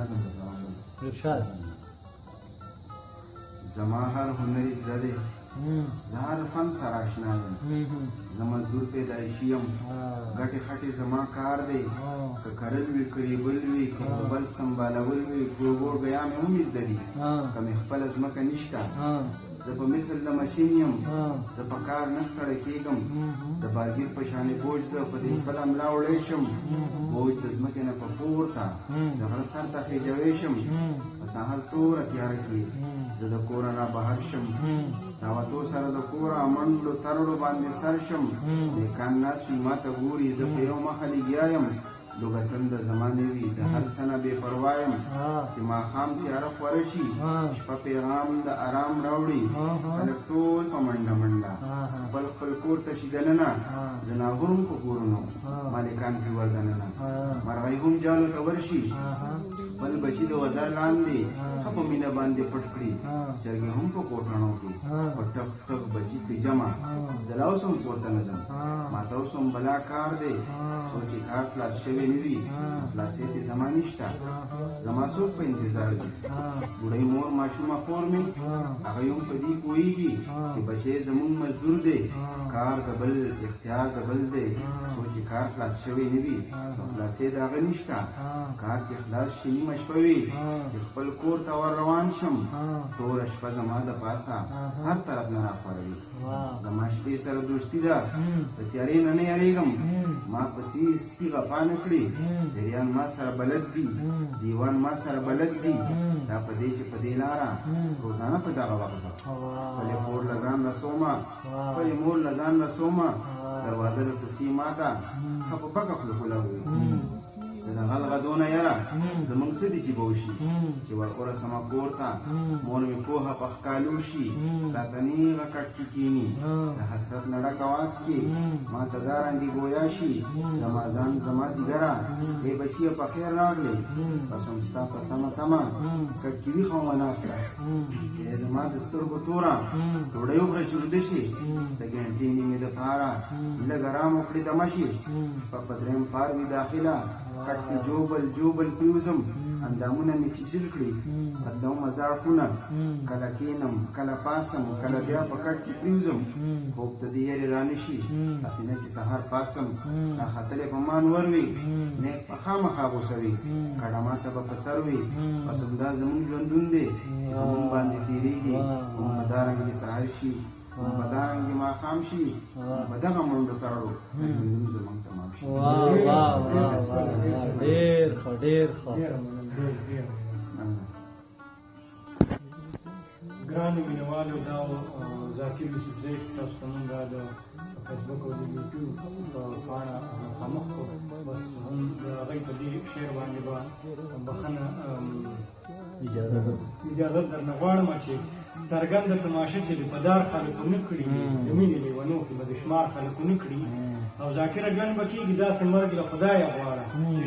نظم درته وایم. ارشاد. زما هر هنر زده دی، زه هر فن سره آشنا یم، زه مزدور پیدایشي یم، ګټې خټې زما کار دی، که کرل وي، که ریبل وي، که بل سمبالول وي، ګوګو ګیا مې هم زده دي، که مې خپله ځمکه نشته، زه په مثل د ماشین یم، زه په کار نه ستړی کېږم، د باګیر په شانې بوج زه په دې خپله ملا وړی شم، بوج د ځمکې نه په پورته د غره سر ته خېژوی شم، په سهار توره تیاره کې زه د کوره را بهر شم، راوتو سره د کوره منډو ترړو باندې سر شم، نیکان ناست وي ما ته ګوري، زه په یو مخه لګیا یم، لوګه تنده زما نه وي، د هر څه نه بې پروا یم، چې ماښام تیاره خوره شي، شپه پیغام د ارام راوړي، خلک ټول په منډه منډه خپل خپل کور ته شي دننه، ځناور هم په کورونو مالکان پرې ور دننه، مرغۍ هم جالو ته ورشي، خپل بچي د وزر لاندې ښه په مینه باندې پټ کړي، چرګې هم په کوټڼو کې په ټک ټک بچي کړي جمع، زه لا اوس هم کور ته نه ځم، ما ته اوس هم بلا کار دی، څو چې کار خلاص شوی نه وي، خلاصې ته زما نشته، زما څوک په انتظار دي، بوډۍ مور ماشومه خور مې هغه هم په دې پوهېږي چې بچی زموږ مزدور دی، کار د بل اختیار د بل دی، څو چې کار خلاص شوی نه وي نو خلاصې د هغه نشته، کار چې خلاص شي نیمه شپه وي چې خپل کور ته ور روان شم، توره شپه زما د پاسه هر طرف نه راخوروي، زما شپې سره دوستي ده، د تیارې نه نه یارېږم، ما پسې سپي غپا نه کړي، پیریان ما سره بلد دي، دیوان ما سره بلد دي، دا په دې چې په دې لاره روزانه په دغه وخت ځم، خپلې خور له ځان رسومه، خپلې مور له ځان رسومه، دروازه له کوڅې ماته ښه په پکه خوله کولاوي، زه د غل غدو نه یاره زمونږ څه دي چې به وشي، چې ور ورسمه کور ته مور مې پوهه په ښکالو شي، راته نېغه کټ کې کښېني، د حسرت نه ډک اواز کې ما ته دا رنګې ګویا شي، زما ځان زما ځیګره ای بچیه په خیر راغلې، بس هم ستا په تمه تمه کټ کې ویښه ومه ناسته، ای زما د سترګو توره ډوډۍ وخوره چې ویده شي، څه ګنټې نیمې دپاره لږ ارام وکړي دمه شي، په دریم پار وي داخله کټ کې جوبل جوبل پریوزم، اندامونه مې چیچل کړي، بدلوم زاړ خونه، کله کینم کله پاسم کله بیا په کټ کې پریوزم، خوب ته دې یارې رانه شي، هسې نه چې سهار پاسم راختلی په مان ور وي، نیک په خامخا غوسه وي، کډه ماته به په سر وي، بس همدا زموږ ژوندون دی چې په موږ باندې تېرېږي، هم به دا رنګې سهار شي، هم به دا رنګې ماښام شي، هم به دغه منډو ترړو ژوندون زموږ تمام شي. واه واه واه واه، ډېر ښه، ډېر ښه. مننه. ګرانو مینوالو، دا ذاکر یوسفزی چې تاسو ته مونږ د فیسبوک او د یوټیوب په پاڼه مخامخ کړو، بس هم د هغوی په دې شعر باندې به بخښنه اجازه درنه غواړم چې څرګنده تماشه چې د پدار خلکو نه کړي، د مینې لیونو کې به د شمار خلکو نه کړي، او ذاکره ژوند به کېږي داسې مرګ له خدایه غواړه چې